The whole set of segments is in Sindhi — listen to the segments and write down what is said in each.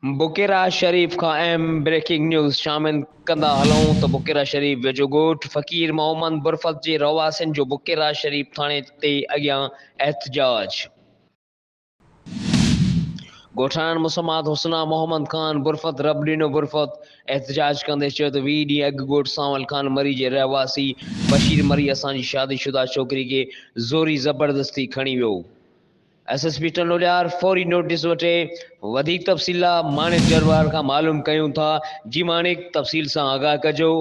بڪيرا شريف کان اهم بريڪنگ نيوز شامل ڪندا هلون ته بڪيرا شريف ويجهو ڳوٺ فقير محمد برفت جي رهواسين جو بڪيرا شريف ٿاڻي تي اڳيان احتجاج. ڳوٺاڻن مسمات حسنا محمد خان برفت، رب ڏنو برفت احتجاج ڪندي چيو ته 20 ڏينهن اڳ ڳوٺ سانول خان مري جي رهواسي بشير مري اسان جي شادي شده ڇوڪري کي زوري زبردستي کڻي ويو. ايس ايس پي ٽنڊوليار فوري نوٽيس وٺي وڌيڪ تفصيل لا ماڻڪ جروار کان معلوم ڪيون ٿا جي ماڻڪ تفصيل سان آگاهه ڪجو.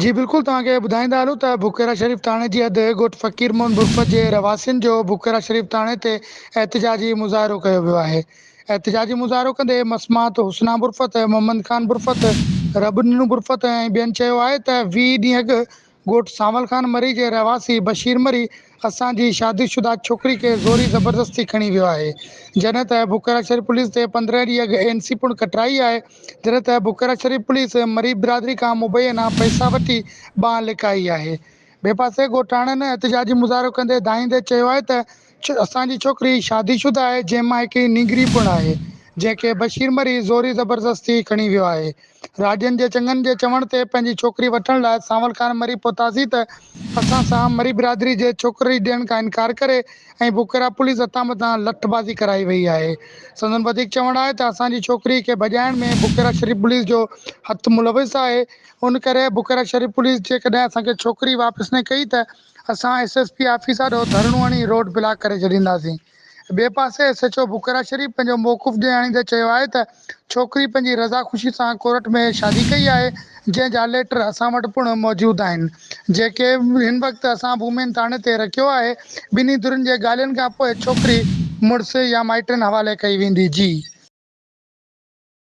جي بلڪل توهان کي ٻڌائيندا هلون ته بڪيرا شريف ٿاڻي جي حد ڳوٺ فقير محمد برفت جي رهواسين جو بڪيرا شريف ٿاڻي تي احتجاجي مظاهرو ڪيو ويو آهي احتجاجي مظاهرو ڪندي مسمات حسنا برفت، محمد خان برفت، رب ڏنو برفت ۽ ٻين چيو آهي ته 20 ڏينهن اڳ ڳوٺ سانول خان مري جي رهواسي بشير مري اسان جي شادي شده ڇوڪري کي زوري زبردستي کڻي ويو آهي جڏهن ته بڪيرا شريف پوليس تي 15 ڏينهن اڳ اين سي پڻ ڪٽرائي آهي جڏهن ته بڪيرا شريف پوليس مري برادري کان مبينا پئسا وٺي ٻانهن لڪائي آهي ٻئي پاسي ڳوٺاڻن احتجاجي مظاهرو ڪندي دانهيندي چيو آهي ته اسان جي ڇوڪري شادي شده آهي جنهن مان هڪ نينگري پڻ آهي جنهن کي بشير مري زوري زبردستي کڻي ويو آهي راڄن جي چڱن جي چوڻ تي پنهنجي ڇوڪري وٺڻ لاء سانول خان مري پهتاسين ته اسان سان مري برادري جي ڇوڪري ڏيڻ کان انڪار ڪري ۽ بڪيرا پوليس هٿان مٿان لٺ بازي ڪرائي وئي آهي. سندن وڌيڪ چوڻ آهي ته اسان جي ڇوڪري کي ڀڄائڻ ۾ بڪيرا شريف پوليس جو هٿ ملوث آهي ان ڪري بڪيرا شريف پوليس جيڪڏهن اسان کي ڇوڪري واپس نه ڪئي ته اسان ايس ايس پي آفيس آڏو ڌرڻو هڻي روڊ بلاڪ ڪري ڇڏينداسين. ٻئي پاسي ايس ايڇ او بڪيرا شريف پنهنجو موقف ڄاڻائيندي چيو آهي ته ڇوڪري پنهنجي رضا خوشي سان ڪورٽ ۾ شادي ڪئي آهي جنهن جا ليٽر اسان وٽ پڻ موجود آهن جيڪي هن وقت اسان وومين ٿاڻي تي رکيو آهي ٻنهي ڌرين جي ڳالهين کان پوء ڇوڪري مڙس يا مائٽن حوالي ڪئي ويندي جي.